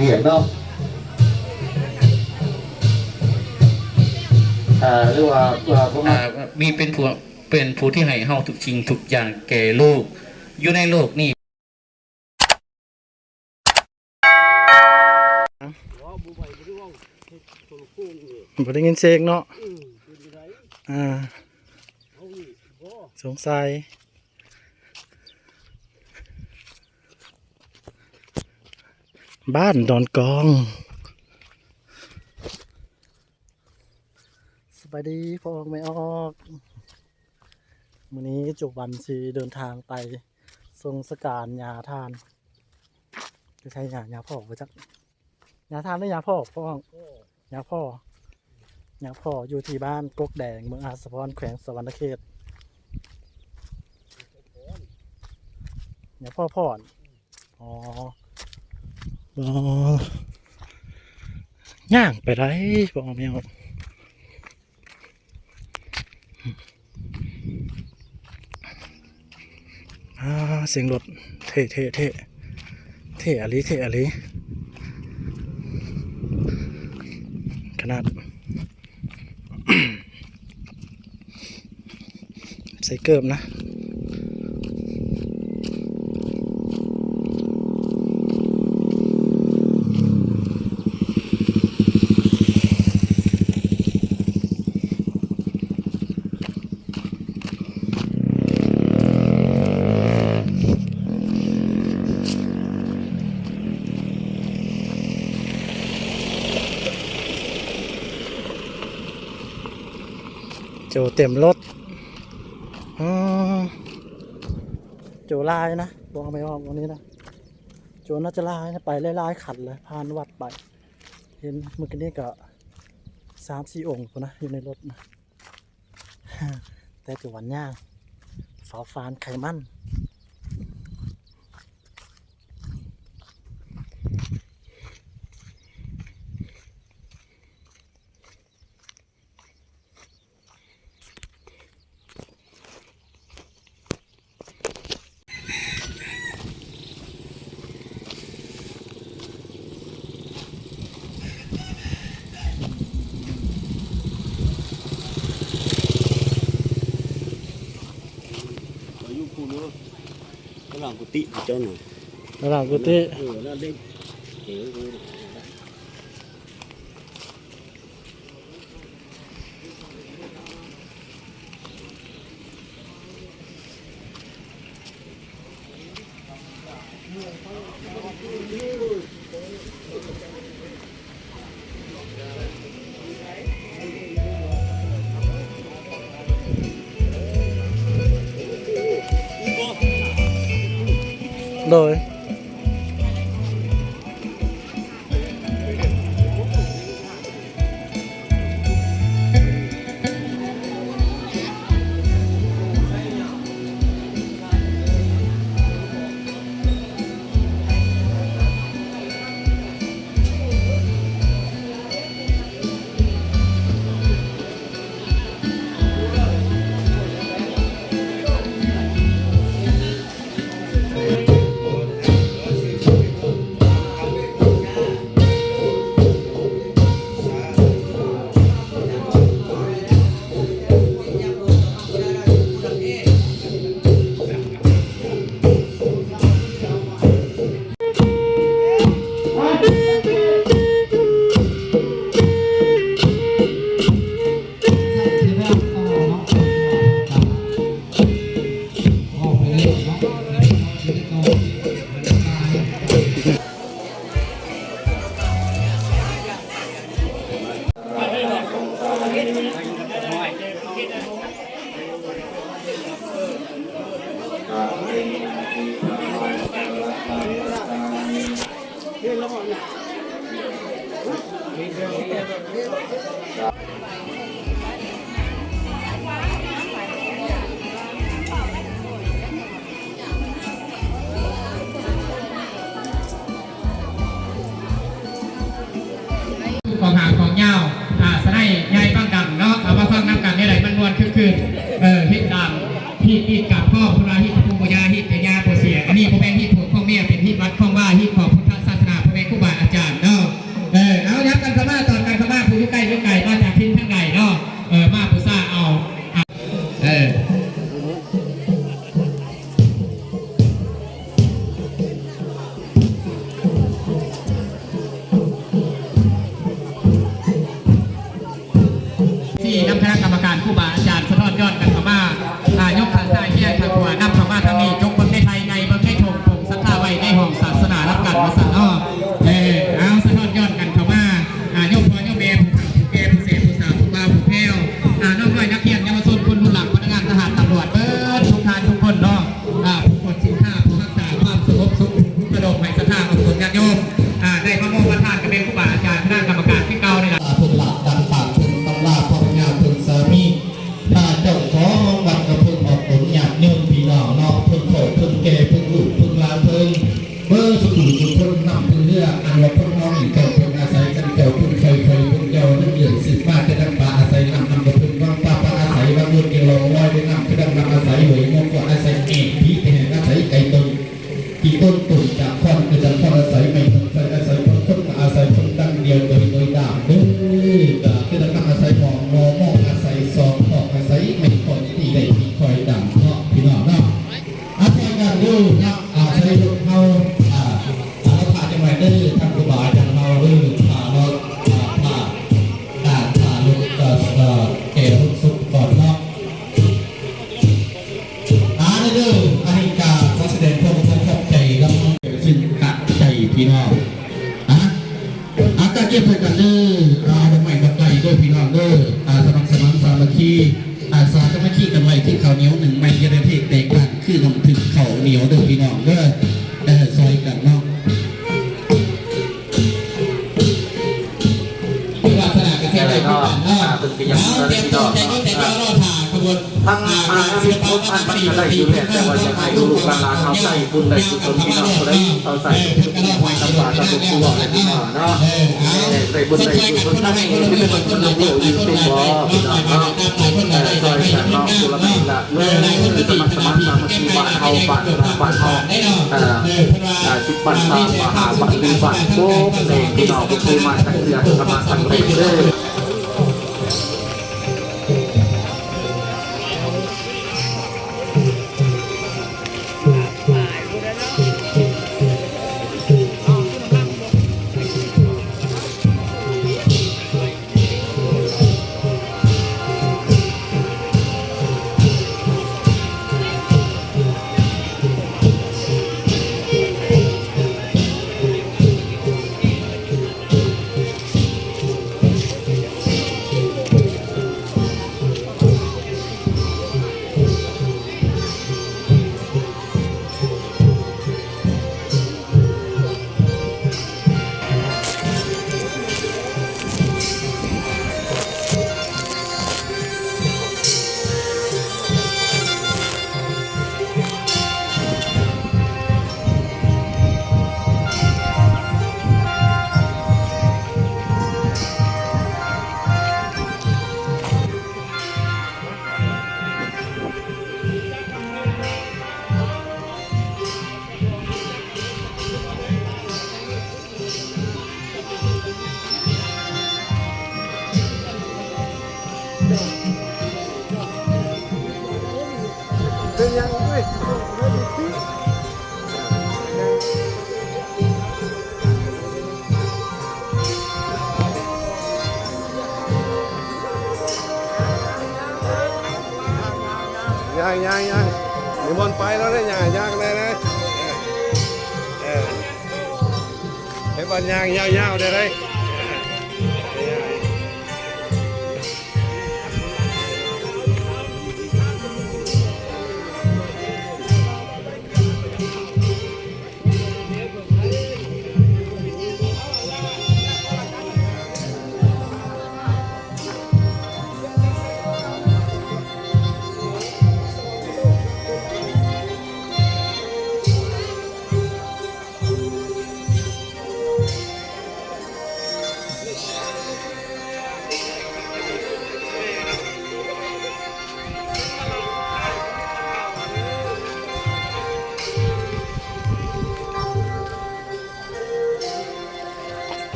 ວຽກເນາະ ເອີ ຫຼືວ່າ ເອີ ມີເປັນຜູ້ ເປັນຜູ້ທີ່ໃຫ້ເຮົາທຸກສິ່ງທຸກຢ່າງແກ່ໂລກ ຢູ່ໃນໂລກນີ້. ບໍ່ໄດ້ຍິນສຽງເນາະ. ອ່າ ສົງໄສບ້ານດອນກອງ. ສະບາຍດີພໍ່ອອກແມ່ອອກ. ມື້ນີ້ຈຸວັນຊິເດີນທາງໄປສົ່ງສະການຍາທ່ານ ຢູ່ໃສຍາ ຍາພໍ່ບໍ່ຈັກ ຍາທ່ານ ຫຼື ຍາພໍ່ ພໍ່ອອກ ຍາພໍ່ ຍາພໍ່ ຢູ່ທີ່ບ້ານກົກແດງ ເມືອງອາດສະພອນ ແຂວງສະຫວັນນະເຂດ ຍາພໍ່ພອນ. ອໍ ບໍ່ ຍ່າງໄປໄດ້ບໍ່ແມ່ນ. ອ່າ ສຽງລົດ ເທ່ ເທ່ ເທ່ ເທ່ອີ່ຫຼີ ເທ່ອີ່ຫຼີ ຂະໜາດ ໃສ່ເກີບນະ. ໂຈເຕັມລົດ. ອໍ ໂຈຫຼາຍນະ ບອກແມ່ອອກ ອັນນີ້ນະ ໂຈໜ້າຈະຫຼາຍນະ ໄປຫຼາຍໆຄັນເລີຍ ຜ່ານວັດໄປ ເຫັນມື້ກີ້ນີ້ກໍສາມສີ່ອົງພຸ້ນນະ ຢູ່ໃນລົດນະ ແຕ່ໂຈວັນຍາງ ເຝົ້າຟານໄຂມັນ. ລະຫວ່າງກຸຕິເຈົ້າໜຶ່ງ ລະຫວ່າງກຸຕິ ເອີ ລະເດັກ ເອີ. ໂດຍ. ຂອງຫາງຂອງຍາວ ອ່າ ສະໄນໃຫຍ່ປາງກັນເນາະ ເອົາມາຟັງນຳກັນ ແນວໃດມັນມ່ວນຄຶກຄື້ນ ເອີ ເຮັດຕາມ ຮີດ ຮີດກາບພ້ອມ ເພິ່ນວ່າຮີດຜູ້ບໍ່ຢາ ຮີດແຕ່ຢາບໍ່ເສຍ ອັນນີ້ບໍ່ແມ່ນຮີດຜົວຂອງເມຍ ເປັນຮີດວັດຂອງວາ ຮີດຂອງພຸດທະສາສະໜາ ພໍ່ແມ່ຄູບາອາຈານ ເອີ ທີ່ນຳຄະນະກຳມະການ ຄູບາອາຈານ ສະທ້ອນຍ້ອນກັນເຂົ້າມາ ອ່າ ຍົກຂ້າງຊ້າຍ ເພຍຂ້າງຂວາ ນຳເຂົ້າມາທາງນີ້ ຈົກເບິ່ງໃນໄທ ໄງເບິ່ງໃນຖົງ ປົງສັດທາໄວ້ໃນຫ້ອງສາສະໜານຳກັນ ວ່າຊັ້ນເນາະ. ເອີ ເອົາ ສະທ້ອນຍ້ອນກັນເຂົ້າມາ ອ່າ ໂຍມພໍ່ໂຍມແມ່ ຜູ້ເຖົ້າຜູ້ແກ່ ຜູ້ແສບຜູ້ສາວ ຜູ້ບ່າວຜູ້ແພ້ວ ອ່າ ນ້ອງນ້ອຍນັກຮຽນ ເຍົາວະຊົນ ຄົນຮຸ່ນຫຼັງ ພະນັກງານທະຫານ ຕຳຫຼວດ ເບິດທຸກທ່ານທຸກຄົນເນາະ. ອ່າ ຜູ້ກວດສິນຄ້າ ຜູ້ຮັກສາຄວາມສະຫງົບສຸກ ຜູ້ປະໂລມໃຫ້ສັດທາອອກຕົນຍາດໂຍມ ອ່າ ໄດ້ມາມອບປະທານກັບແມ່ນຄູບາອາຈານຄະນະກຳມະການຄືເກົ່ານີ້ລະ. ເພິ່ນລາດດັງປາກເພິ່ນ ຕຳລາພໍ່ພະຍາເພິ່ນສາມີ ຖ້າເຈົ້າຂອງວັດກະເພິ່ນອອກຕົນຍາດໂຍມພີ່ນ້ອງເນາະ ເພິ່ນເຖົ້າເພິ່ນແກ່ ເພິ່ນລູກເພິ່ນຫຼານເພິ່ນ ເບິດສູ່ຜູ້ສູ່ຄົນ ນ້ຳເພິ່ນເຮືອ ອັນວ່າຄົນເຮົານີ້ເຈົ້າເພິ່ງອາໄສກັນ ເຈົ້າເພິ່ງໄຂ່ ຂ້ອຍເພິ່ງເຈົ້າ ເລື່ອງສືບມາແຕ່ດັ່ງປາອາໄສນ້ຳ ນ້ຳກະເພິ່ນວັງ ປາປາອາໄສວັງ ລົດເກັງລອງລອຍ ແມ່ນ້ຳຄືດັ່ງນ້ຳອາໄສ ຫ້ວຍງວກກໍອາໄສແອງ ຜີແຕ່ແຫງອາໄສໄກ່ຕົນ ທີ່ຕົ້ນຕົນຈາກຄວັນ ຄືຈາກຄວັນອາໄສໄມ້ ເພິ່ນໃສ່ອາໄສຄົນ ຄົນກະອາໄສເພິ່ນ ດັ່ງດຽວໂດຍ ໂດຍດາບເດີ ກະຄືດັ່ງນ້ຳອາໄສໝໍ ໝໍ ໝໍອາໄສສອງ ອອກອາໄສໄມ້ ຂ້ອຍທີ່ໄດ້ທີ່ຂ້ອຍດັງເນາະ ພີ່ນ້ອງເນາະ. ອາໄສກັນເດີເນາະ ອາໄສລົດເຮົາ ອາ ອາລະພາຈັກໜ່ອຍເດີ ທ່ານຄູບາອາຈານເຮົາເດີ ພາເນາະ ອາ ພາ ອາ ພາລົດ ເອີ ເອີ ແກ່ລົດສົບກ່ອນເນາະ ອາ ເດີ ອັນນີ້ກະຂໍສະແດງຄວາມຂອບໃຈນຳ ຊຶ່ງກະໃຈພີ່ນ້ອງ ອາ ອາ ກະເກັບໃສ່ກັນເດີ ອາ ດອກໄມ້ດອກໄຫຼເດີພີ່ນ້ອງເດີ ອາ ສະໝັກສະໝານສາມັກຄີ ອາ ສາມັກຄີກັນໄວ້ ຄືເຂົ້າໜຽວໜຶ້ງໄມ້ ຢ່າໄດ້ເພກແຕກຕ່າງ ຄືນ້ຳຖືກເຂົ້າໜຽວເດີພີ່ນ້ອງເດີ ເອີ ຊ່ອຍກັນເນາະ. ວາສະນາກະເສດໄດ້ຄືກັນເນາະ ເອີ ເນາະ ເອີ ເຕເປັນຫຍັງເວີຍ? ຍ່າງໆໆ ນິມົນໄປແລ້ວເດ້ ຍ່າງໆ ໄດ້ເລີຍ ເອີ ເອີ ໃຫ້ບາດຍ່າງຍາວໆ ໄດ້ເລີຍ. ເ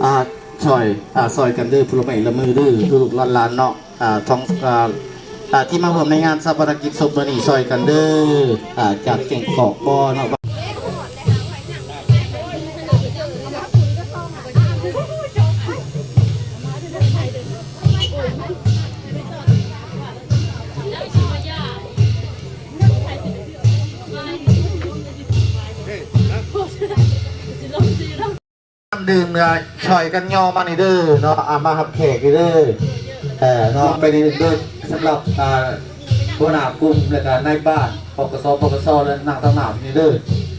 ອ່າ ຊ່ອຍ ອ່າ ຊ່ອຍກັນເດີ ຜູ້ລະໄມ້ລະມືເດີ ລູກໆຫຼານໆເນາະ ອ່າ ຂອງ ອ່າ ອ່າ ທີ່ມາຮ່ວມໃນງານຊາປະນະກິດສົບມື້ນີ້ ຊ່ອຍກັນເດີ ອ່າ ຈາກແກ້ງກອກບໍ່ເນາະ. ນ້ຳດື່ມ ອ່າ ຊ່ອຍກັນຍໍມານີ້ເດີເນາະ ອ່າ ມາຮັບແຂກນີ້ເດີ ເອີ ເນາະ ໄປນີ້ເດີ ສຳລັບ ອ່າ ຫົວໜ້າກຸ່ມ ແລະກະນາຍບ້ານ ປກສ ປກສ ແລະນັ່ງທາງໜ້ານີ້ເດີ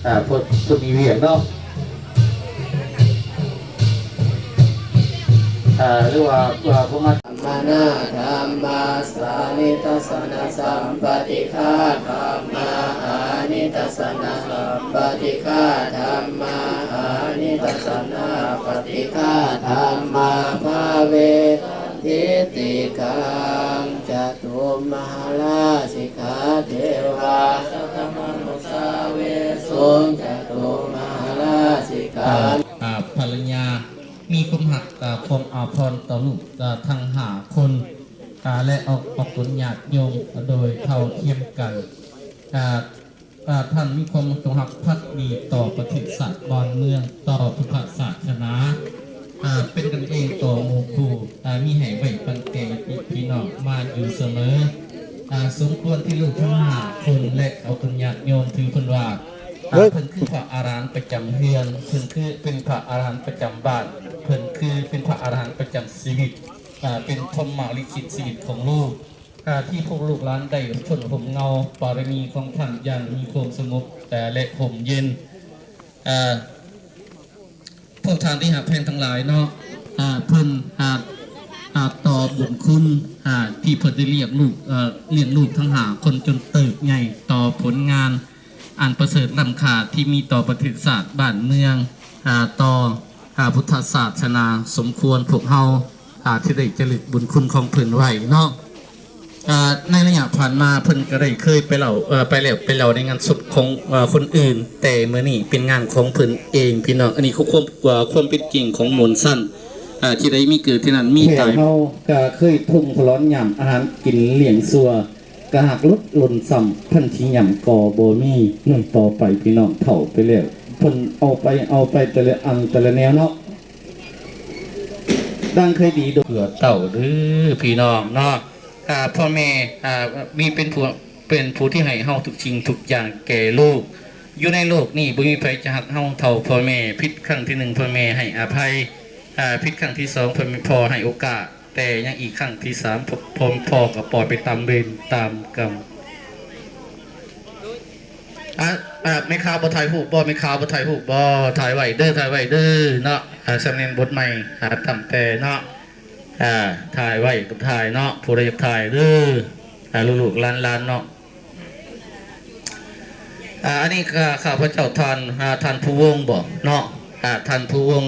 ເອີ ເພິ່ນ ເພິ່ນມີວຽກເນາະ ເອີ ຫຼືວ່າ ເອີ ພວກມັນ ສະມະນະທຳມະສານິທັດສະນະສຳປະຕິຄາທຳມາ ອານິທັດສະນະສຳປະຕິຄາທຳມາ ອານິທັດສະນະປະຕິຄາທຳມາ ພາເວ ສັນທິຕິຄັງ ຈະຕຸມະຫາລາສິກຂາເທວາ ສັດຖະມະນຸດສາເວສຸງ ຈະຕຸມະຫາລາສິກຂາ ອ່າ ພັນລະຍາ ມີຄວາມຮັກ ອ່າ ຄວາມອາພອນຕໍ່ລູກ ອ່າ ທັງຫ້າຄົນ ອ່າ ແລະ ອອກ ອອກຕົນຍາດໂຍມໂດຍເທົ່າທຽມກັນ ອ່າ ອ່າ ທ່ານມີຄວາມຈົງຮັກພັກດີຕໍ່ປະເທດຊາດບ້ານເມືອງ ຕໍ່ພຸດທະສາສະໜາ ອ່າ ເປັນກັນເອງຕໍ່ໝູ່ຄູ່ ອ່າ ມີໃຫ້ໄວ້ປັນແກ່ຍາດຕິພີ່ນ້ອງມາຢູ່ສະເໝີ ອ່າ ສົມຄວນທີ່ລູກທັງຫ້າຄົນ ແລະ ອອກຕົນຍາດໂຍມຖືເພິ່ນວ່າ ອ່າ ເພິ່ນຄືພະອະລະຫັນປະຈຳເຮືອນ ເພິ່ນຄືເປັນພະອະລະຫັນປະຈຳບ້ານ ເພິ່ນຄືເປັນພະອະລະຫັນປະຈຳຊີວິດ ອ່າ ເປັນພົມມະລິຂິດຊີວິດຂອງລູກ ອ່າ ທີ່ພວກລູກຫຼານໄດ້ພົ້ນຮົ່ມເງົາບາລະມີຂອງທ່ານຢ່າງມີຄວາມສະຫງົບ ແລະ ຮົ່ມເຢັນ ອ່າ ພວກທ່ານທີ່ຮັກແພງທັງຫຼາຍເນາະ ອ່າ ເພິ່ນ ອ່າ ອ່າ ຕໍ່ບຸນຄຸນ ອ່າ ທີ່ເພິ່ນໄດ້ລ້ຽງລູກ ເອີ ລ້ຽງລູກທັງຫ້າຄົນຈົນເຕີບໃຫຍ່ ຕໍ່ຜົນງານອັນປະເສີດລ້ຳຄ່າທີ່ມີຕໍ່ປະເທດຊາດບ້ານເມືອງ ອ່າ ຕໍ່ ອ່າ ພຸດທະສາສະໜາ ສົມຄວນພວກເຮົາ ອ່າ ທີ່ໄດ້ຈະລຶກບຸນຄຸນຂອງເພິ່ນໄວ້ເນາະ. ອ່າ ໃນໄລຍະຜ່ານມາເພິ່ນກໍໄດ້ເຄີຍໄປເລົ່າ ເອີ ໄປແລ້ວ ໄປເລົ່າໃນງານສົບຂອງ ເອີ ຄົນອື່ນ ແຕ່ມື້ນີ້ເປັນງານຂອງເພິ່ນເອງ ພີ່ນ້ອງ. ອັນນີ້ຄືຄວາມ ເອີ ຄວາມເປັນຈິງຂອງໝູນຊັ້ນ ອ່າ ທີ່ໄດ້ມີເກີດທີ່ນັ້ນ ມີຕາຍ. ແຂກເຮົາກໍເຄີຍທຸ່ງພະລອນຫຍ້ຳອາຫານກິນລ້ຽງຊົ່ວ ກະຫາກຫຼຸດຫຼົ່ນຊ້ຳ ພັນຊິຫຍ້ຳກໍບໍ່ມີ. ໜ້ອຍຕໍ່ໄປພີ່ນ້ອງເຖົ້າໄປແລ້ວ ເພິ່ນເອົາໄປ ເອົາໄປແຕ່ລະອັນແຕ່ລະແນວເນາະ ດັ່ງເຄີຍດີໂດຍ ເພື່ອເຕົ້າເດີພີ່ນ້ອງເນາະ. ອ່າ ພໍ່ແມ່ ອ່າ ມີເປັນຜູ້ ເປັນຜູ້ທີ່ໃຫ້ເຮົາທຸກສິ່ງທຸກຢ່າງແກ່ລູກ. ຢູ່ໃນໂລກນີ້ບໍ່ມີໃຜຈະຮັກເຮົາເທົ່າພໍ່ແມ່. ຜິດຄັ້ງທີໜຶ່ງ ພໍ່ແມ່ໃຫ້ອະໄພ. ອາ ຜິດຄັ້ງທີສອງ ພໍ່ແມ່ ພໍ່ໃຫ້ໂອກາດ, ແຕ່ຍັງອີກຄັ້ງທີສາມ ພໍ່ ພໍ່ ພໍ່ກໍປ່ອຍໄປຕາມເວນຕາມກຳ. ອາ ອາ ແມ່ຄ້າບໍ່ຖ່າຍຮູບບໍ່? ແມ່ຄ້າບໍ່ຖ່າຍຮູບບໍ່? ຖ່າຍໄວ້ເດີ ຖ່າຍໄວ້ເດີເນາະ. ອາ ສຳເນີນບົດໃໝ່ ອາ ຕັ້ງແຕ່ເນາະ. ອາ ຖ່າຍໄວ້ກໍຖ່າຍເນາະ ຜູ້ໃດຢາກຖ່າຍເດີ ອາ ລູກໆຫຼານໆເນາະ. ອາ ອັນນີ້ຂ້າ ຂ້າພະເຈົ້າທ່ານ ອາ ທ່ານພູວົງບໍເນາະ ອາ ທ່ານພູວົງ